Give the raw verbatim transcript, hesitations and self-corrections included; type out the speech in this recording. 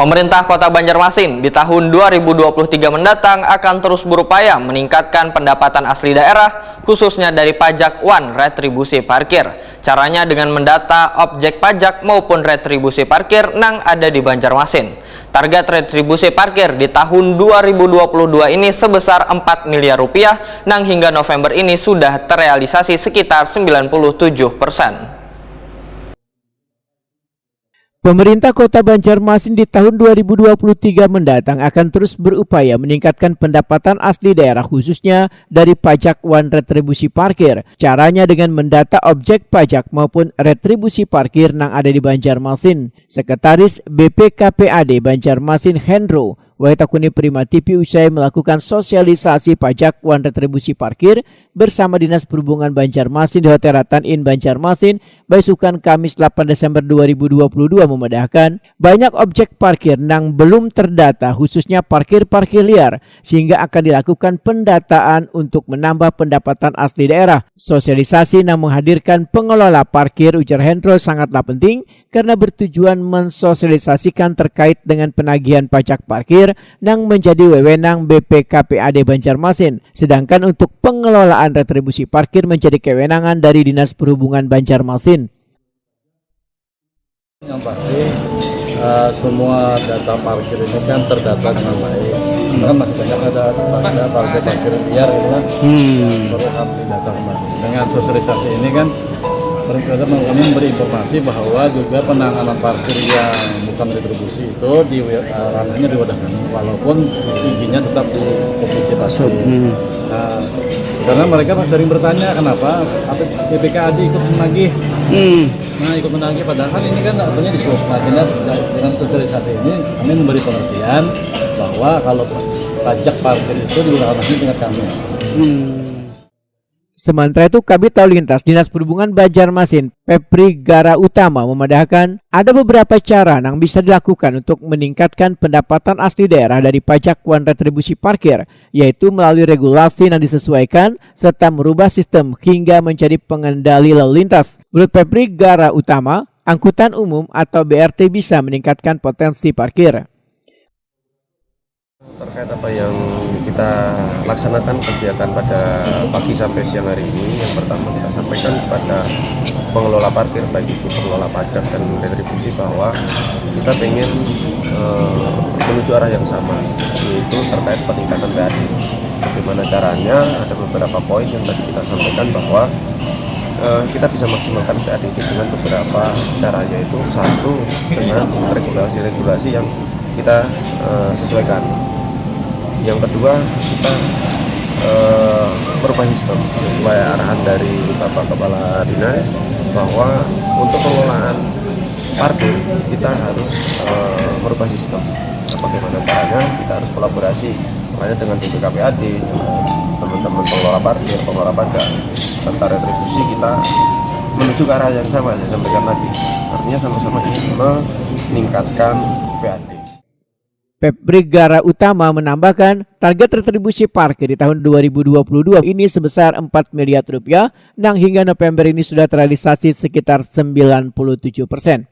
Pemerintah Kota Banjarmasin di tahun dua ribu dua puluh tiga mendatang akan terus berupaya meningkatkan pendapatan asli daerah, khususnya dari pajak wan retribusi parkir. Caranya dengan mendata objek pajak maupun retribusi parkir nang ada di Banjarmasin. Target retribusi parkir di tahun dua ribu dua puluh dua ini sebesar empat miliar rupiah, nang hingga November ini sudah terrealisasi sekitar sembilan puluh tujuh persen. Pemerintah Kota Banjarmasin di tahun dua ribu dua puluh tiga mendatang akan terus berupaya meningkatkan pendapatan asli daerah, khususnya dari pajak wan retribusi parkir. Caranya dengan mendata objek pajak maupun retribusi parkir nang ada di Banjarmasin. Sekretaris B P K P A D Banjarmasin, Hendro, Wahid Takuni Prima T V usai melakukan sosialisasi pajak wan retribusi parkir bersama Dinas Perhubungan Banjarmasin di Hotel Ratan Inn Banjarmasin, baisukan Kamis delapan Desember dua ribu dua puluh dua, memadahkan banyak objek parkir nang belum terdata, khususnya parkir-parkir liar, sehingga akan dilakukan pendataan untuk menambah pendapatan asli daerah. Sosialisasi nang menghadirkan pengelola parkir, ujar Hendro, sangatlah penting karena bertujuan mensosialisasikan terkait dengan penagihan pajak parkir nang menjadi wewenang B P K P A D Banjarmasin, sedangkan untuk pengelolaan retribusi parkir menjadi kewenangan dari Dinas Perhubungan Banjarmasin. Yang pasti, uh, semua data parkir ini kan terdata dengan baik. Karena masih banyak ada, ada parkir-parkir liar gitu kan. Hmm. Perlu kami data kembali. Dengan sosialisasi ini kan Pemerintah kami memberi informasi bahwa juga penanganan parkir yang bukan retribusi itu di eh, ranahnya di wadah kami, walaupun izinnya tetap di P P T Pasir. Hmm. Nah, karena mereka sering bertanya kenapa apa P P K A D ikut menagih. Hmm. Nah, ikut menagih, padahal ini kan artinya di sub. Nah, dengan, dengan sosialisasi ini kami memberi pengertian bahwa kalau pajak parkir itu di ranahnya tingkat kami. Hmm. Sementara itu, Kabid Lalu Lintas Dinas Perhubungan Banjarmasin, Pepri Gara Utama, memadahkan ada beberapa cara yang bisa dilakukan untuk meningkatkan pendapatan asli daerah dari pajak wan retribusi parkir, yaitu melalui regulasi yang disesuaikan serta merubah sistem hingga menjadi pengendali lalu lintas. Menurut Pepri Gara Utama, angkutan umum atau B R T bisa meningkatkan potensi parkir. Terkait apa yang kita laksanakan kegiatan pada pagi sampai siang hari ini, yang pertama kita sampaikan kepada pengelola parkir, baik itu pengelola pajak dan retribusi, bahwa kita ingin e, menuju arah yang sama, yaitu terkait peningkatan P A D. Bagaimana caranya? Ada beberapa poin yang tadi kita sampaikan bahwa e, kita bisa maksimalkan P A D itu dengan beberapa cara, yaitu satu, dengan regulasi-regulasi yang kita uh, sesuaikan. Yang kedua, kita uh, merubah sistem sesuai arahan dari Bapak Kepala Dinas bahwa untuk pengelolaan parkir kita harus uh, merubah sistem. Bagaimana caranya? Kita harus kolaborasi, makanya dengan B P K P A D, teman-teman pengelola parkir, pengelola pajak, tentang retribusi, kita menuju ke arah yang sama, saya sampaikan tadi. Artinya sama-sama ingin meningkatkan P A D. Pep Brigara Utama menambahkan, target retribusi parkir di tahun dua ribu dua puluh dua ini sebesar empat miliar rupiah, nang hingga November ini sudah terrealisasi sekitar sembilan puluh tujuh persen.